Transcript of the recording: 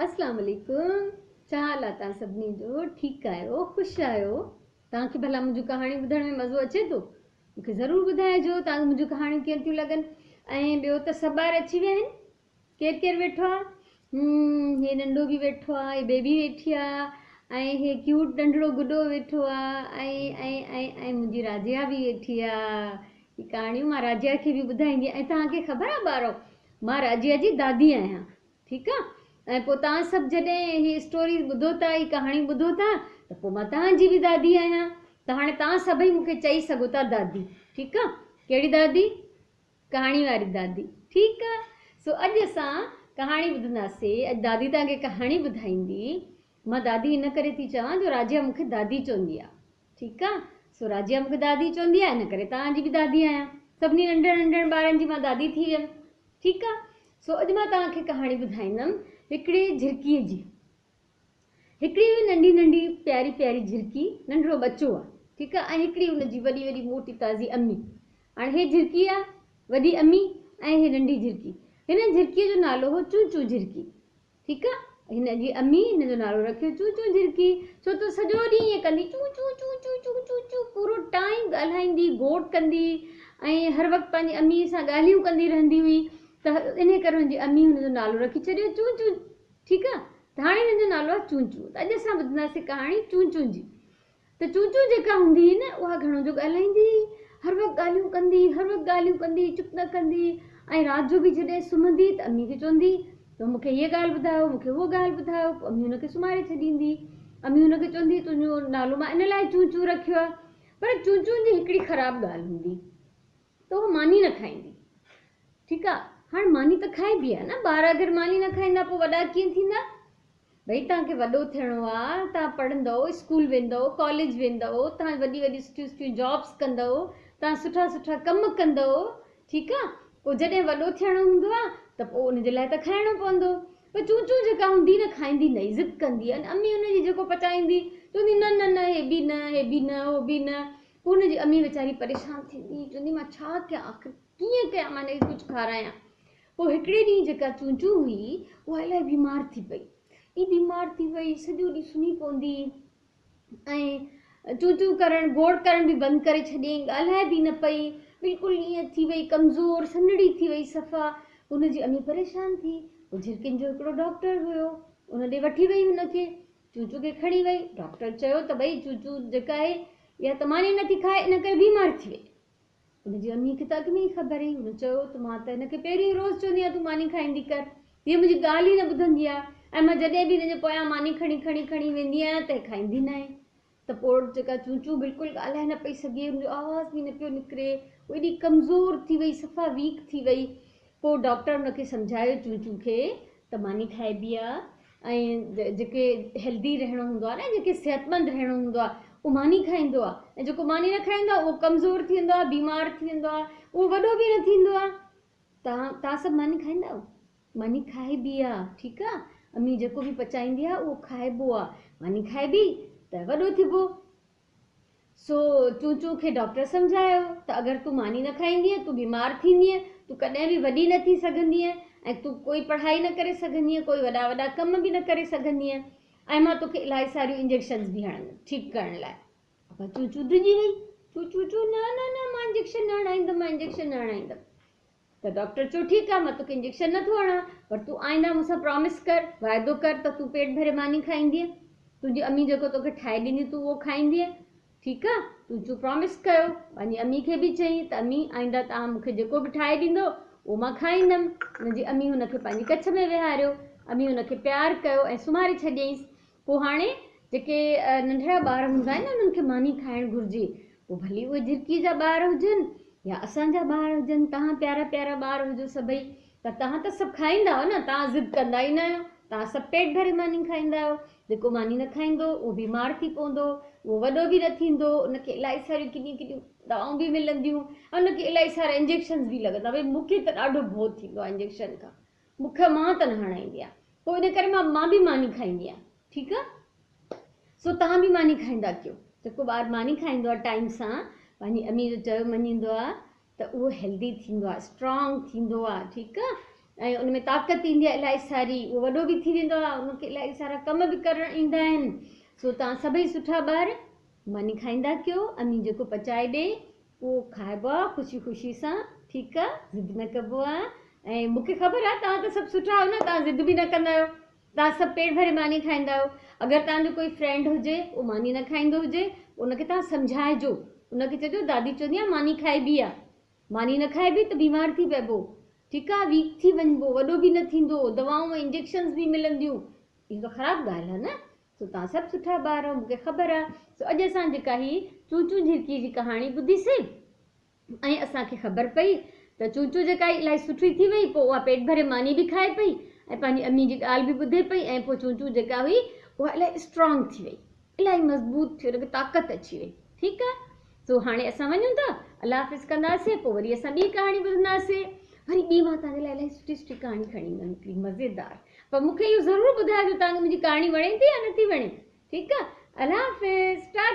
اسلام عليڪم ڇا حال آ توهان سڀني جو ٺيڪ آهيو خوش آهيو توهان کي ڀلا منهنجون ڪهاڻيون ٻڌڻ ۾ مزو اچي ٿو مون کي ضرور ٻڌائجو توهان کي منهنجون ڪهاڻيون ڪيئن ٿيون لڳن ۽ ٻيو ته سڀ ٻار اچي ويا آهن ڪير ڪير ويٺو آ هي ننڍو به ويٺو آ هي بيبي ويٺي آ ۽ هي ڪيوٽ ننڍڙو گڏو ويٺو آ ۽ ۽ ۽ ۽ منهنجي راجيا به ويٺي آ هي ڪهاڻيون مان راجيا کي به ٻڌائيندي ۽ توهان کي خبر آ ٻارو مان راجيا جي دادي آهيان ٺيڪ آ ۽ پوء توهان سڀ جڏهن هي اسٽوريز ٻڌو ٿا هي ڪهاڻيون ٻڌو ٿا ته پوء مان توهان جي به دادي آهيان ته هاڻي توهان سڀئي مون کي چئي سگهو ٿا دادي ٺيڪ آ ڪهڙي دادي ڪهاڻي واري دادي ٺيڪ آ سو اڄ اسان ڪهاڻي ٻڌنداسي اڄ دادي توهان کي ڪهاڻي ٻڌائيندي مان دادي ان ڪري ٿي چوان جو راجيا مون کي دادي چوندي آ ٺيڪ آ سو راجيا مون کي دادي چوندي آ ان ڪري توهان جي به دادي آهيان سڀني ننڍڙن ننڍڙن ٻارن جي مان دادي ٿي ويم ٺيڪ آ سو اڄ مان توهان کي ڪهاڻي ٻڌائيندم هڪڙي جهرڪيء جي. هڪڙي هئي ننڍي ننڍي پياري پياري جهرڪي، ننڍڙو ٻچو آ، ٺيڪ آ، ۽ هڪڙي ان جي وڏي وڏي موٽي تازي امي. هاڻي هي جهرڪي آ، وڏي امي ۽ هي ننڍي جهرڪي. هن جهرڪيء جو نالو هو چون چون جهرڪي. ٺيڪ آ هن جي امي هن جو نالو رکيو چون چون جهرڪي ڇو ته سڄو ڏينهن ائين ڪندي چون چون چون چون چون چون چون پورو ٽائيم ڳالهائيندي گوڙ ڪندي ۽ هر وقت پنهنجي امي سان ڳالهيون ڪندي رهندي هئي ته انهي ڪري هن جي امي هن جو نالو رکي ڇڏيو چون چون ٺيڪ آ ته هاڻي هن جو نالو آ چون چون ته اڄ اسان ٻڌنداسين ڪهاڻي چون چون جي ته چوچو جيڪا هوندي هئي نه اها گهڻو جو ڳالهائيندي هئي، هر وقت ڳالهيون ڪندي، هر وقت ڳالهيون ڪندي، چپ نه ڪندي ۽ رات جو به جڏهن سمهندي ته امي کي چوندي ته مون کي هيء ڳالهه ٻڌايو، مون کي هوء ڳالهه ٻڌايو، پوء امي هن کي سمهاري ڇڏيندي. امي هن کي چوندي تنهنجو نالو مان ان لاء چوچو رکيو آهي. پر چوچو جي هڪڙي خراب ڳالهه هوندي ته هوء ماني نه کائيندي. ٺيڪ آ، هاڻ ماني ته کائبي آهي نه، ٻار اگر ماني نه کائيندا پوء وڏا ڪيئن ٿيندا؟ ڀئي توهان کي وڏو ٿيڻو آ، توهان پڙهندؤ، اسڪول ويندؤ، ڪاليج ويندؤ، توهان وڏي وڏي سٺيون سٺيون جابس ڪندؤ، توهان سٺا سٺا ڪم ڪندؤ، ٺيڪ آ، پوء جڏهن وڏو ٿيڻو هوندو آ ته پوء ان جي لاء ته کائڻو پوندو. پر چون چون جيڪا هوندي نه کائيندي نه ئي ضد ڪندي ۽ امي ان جي جيڪو پچائيندي چوندي نه نه نه هي به نه هي به نه هو به نه پوء ان جي امي ويچاري پريشان ٿيندي چوندي مان ڇا ڪيان آخر ڪيئن ڪيان مان هن کي ڪجهه کارايان. پوء هڪڙي ڏينهن جيڪا چونچو هئي، اها الاهي بيمار ٿي پئي. ايڏي بيمار ٿي وئي، سڄو ڏينهن سمهي پوندي ۽ چون چون ڪرڻ، گوڙ ڪرڻ به بند ڪري ڇڏيائين، ڳالهائي به نه پئي، بلڪل ائين ٿي وئي، ڪمزور، سنهڙي ٿي وئي صفا. ان جي امي پريشان ٿي. پوء جهرڪين جو هڪڙو ڊاڪٽر هيو، ان ڏي وٺي وئي هن کي. چوچو کي کڻي وئي. ڊاڪٽر چيو ته ڀئي چوچو جيڪا آهي، اها ته ماني نٿي کائي، ان ڪري بيمار ٿي وئي. هن جي امي کي ته اڳ ۾ ئي خبر هئي. هن چيو ته مان ته هن کي پهريون ئي روز چوندي آهيان تون ماني کائيندي ڪر. هيء منهنجي ڳالهه ئي نه ٻڌندي آهي ۽ مان جڏهن به هن جي پويان ماني کڻي کڻي کڻي ويندي آهيان ته هيء کائيندي ناهي. ته پوء جيڪا چون چون بلڪل ڳالهائي نه پئي سگهي، هن جو آواز به نه پيو نڪري، هوء ايڏي ڪمزور ٿي وئي، صفا ويڪ ٿي وئي. پوء ڊاڪٽر هن کي سمجهايو چون چون کي ته ماني کائبي آهي ۽ جيڪي هيلدي رهڻو هوندو آهي نه جيڪي صحتمند رهڻو هوندو آهي اهو ماني کائيندو آهي ۽ جيڪو ماني نه کائيندو آهي اهو ڪمزور ٿي ويندو آهي بيمار ٿي ويندو آهي اهو وڏو به نه ٿيندو آهي توهان توهان سڀ ماني کائيندا آهيو ماني کائبي آهي ٺيڪ آهي امي جيڪو به پچائيندي آهي اهو کائبو آهي ماني کائبي ته وڏو ٿيبو سو چونچون کي ڊاڪٽر سمجهايو ته اگر تون ماني نه کائيندينء تون بيمار ٿيندينء، تون ڪڏهن به وڏي نه ٿي سگهندينء ۽ تون ڪوئي پڙهائي نه ڪري سگهندينء، ڪوئي وڏا وڏا ڪم به نه ڪري سگهندينء ۽ مان توکي الاهي ساريون انجيڪشنز به هڻندم ٺيڪ ڪرڻ لاء. ابا چونچون ڊڄي وئي. چونچون چيو نه نه نه مان انجيڪشن نه هڻائيندم مان انجيڪشن نه هڻائيندم. ته ڊاڪٽر چيو ٺيڪ آ مان توکي انجيڪشن نه ٿو هڻان پر تون آئنده مون سان پرامس ڪر، واعدو ڪر ته تون پيٽ ڀري ماني کائيندينء، تنهنجي امي جيڪو توکي ٺاهي ڏيندي تون اهو کائيندينء، ٺيڪ آ؟ چوچو پرامس ڪيو، پنهنجي امي کي به چيائين ته امي آئنده توهان مون کي جيڪو به ٺاهي ڏيندو اهو مان کائيندم. هن جي امي هن کي پنهنجي ڪڇ ۾ ويهاريو، امي هن کي پيار ڪيو ۽ سمهاري ڇڏيائينس. پوء هاڻي جيڪي ننڍڙا ٻار هوندا آهن نه انهن کي ماني کائڻ گهرجي پوء ڀلي اهي جهرڪي جا ٻار هجن يا اسان جا ٻار هجن توهان پيارا پيارا ٻار هجو سڀئي ته توهان ته سڀ کائيندا آهيو نه توهان ضد ڪندا ئي نه آهيو توهان سڀ پيٽ ڀري ماني کائيندا آهيو جيڪو ماني نه کائيندو اهو بيمار ٿي پوندو اهو وڏو به نه ٿيندو ان کي الاهي ساريون ڪيڏيون ڪيڏيون دوائون به ملنديون ۽ ان کي الاهي سارا انجيڪشنز به لڳندا ڀئي مون کي ته ڏاڍو ڀؤ ٿيندو آهي انجيڪشن کان مون کي مان ته نه هڻائيندي آهيان پوء ان ڪري مان مان به ماني کائيندي آهيان ٺيڪ آ سو توهان به ماني کائيندا ڪيو جيڪو ٻار ماني کائيندو آ ٽائيم سان پنهنجي امي جو چيو مڃيندو آ ته اهو هيلدي ٿيندو آ اسٽرانگ ٿيندو آ ٺيڪ آ ۽ ان ۾ طاقت ايندي آهي الاهي ساري اهو وڏو به ٿي ويندو آهي ان کي الاهي سارا ڪم به ڪرڻ ايندا آهن سو توهان سڀئي سٺا ٻار ماني کائيندا ڪيو امي جيڪو پچائي ڏي اهو کائبو آهي خوشي خوشي سان ٺيڪ آهي ضد نه ڪبو آهي ۽ مون کي خبر آهي توهان ته سڀ سٺا آهيو نه توهان ضد به نه ڪندا آهيو توهان سڀ پيٽ ڀري ماني کائيندا آهيو اگر توهان جو ڪوئي فرينڊ هجي اهو ماني نه کائيندو هجي ان کي توهان سمجهائجو ان کي چئجو دادي چوندي آهي ماني کائبي آهي ماني نه کائبي ته بيمار ٿي پئبو ٺيڪ آهي ويڪ ٿي وڃبو وڏو به نه ٿيندو دوائون ۽ انجيڪشنز به ملنديون اهو ته خراب ڳالهه آهي نه سو توهان سڀ سٺا ٻار آهيو مون کي خبر آهي سو اڄ اسان جيڪا هي چون چون جهرڪي جي ڪهاڻي ٻڌي سي ۽ اسان کي خبر پئي ته چونچو جيڪا آهي الاهي سٺي ٿي وئي پوء اها پيٽ ڀري ماني به کائي پئي ۽ پنهنجي امي جي ڳالهه به ٻڌي پئي ۽ پوء چونچو جيڪا هئي اها الاهي اسٽرانگ ٿي وئي الاهي مضبوط ٿي ان کي طاقت اچي وئي ٺيڪ آهي سو هاڻي اسان وڃون ٿا الله حافظ ڪنداسي پوء وري اسان ٻي ڪهاڻي ٻڌنداسي وري ٻي مان توهان جي لاء الاهي سٺي سٺي ڪهاڻي کڻي ايندم هڪڙي مزيدار پر مون کي اهو ضرور ٻڌائجو توهان کي منهنجي ڪهاڻي وڻي ٿي يا نٿي وڻي ٺيڪ آهي الله حافظ ٽاٽا.